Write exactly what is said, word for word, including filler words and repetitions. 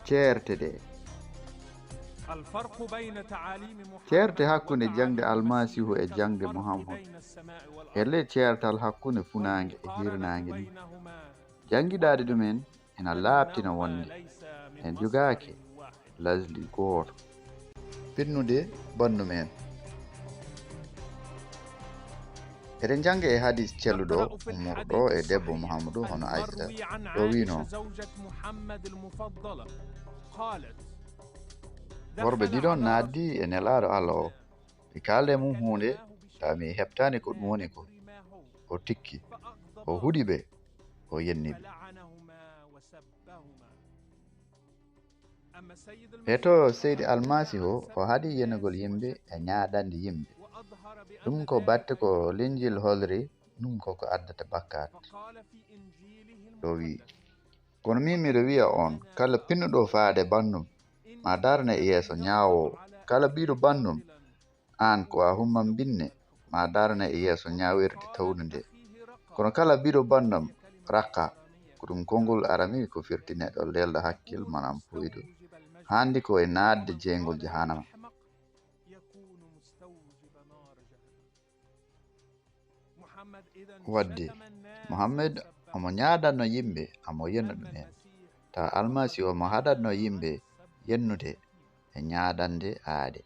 Ceerte ɗe. Ceerte hakkunde jaŋde Almasiihu e jaŋde Muhammad. E ley ceertal hakkunde funaange e hiirnaange ni, janngiɗaaɗe ɗumen ina laaɓtina wonde en jogaaki lasli gooto. Pinnude banndum en. Eɗen njannga e hadis celluɗo ummorɗo e debbo Muhammadu hono Aysata. O wiino, worɓe ɗiɗon naatdi e Nelaaɗo Allah o. Mi kaalda e mum huunde, tawa mi heɓtaani ko ɗum woni ko. O tikki, o huɗi ɓe, o yenni ɓe. Heto Seydi Almasiihu o haɗi yenugol yimɓe e ñaaɗande yimɓe. Ɗum ko batte ko Linjil holri, ɗum ko ko addata bakkaat. O wi'i, kono min miɗo wi'a on, kala pinnuɗo faade banndum, ma darne e yeeso ñaawoowo. Kala bi'uɗo banndum, aan ko a humman binne, ma darne e yeeso ñaawirde tawde nde. Kono kala bi'uɗo banndum, raqqa, ko ɗum konngol arami ko firti neɗɗo leelɗo hakkil, maanaam puyɗo. Haandi ko e naatde jeyngol jahannama. Wadde, Muhammad omo ñaaɗanno yimɓe, omo yenna ɗum en. Tawa Almasiihu omo haɗatno yimɓe yennude e ñaaɗande aade.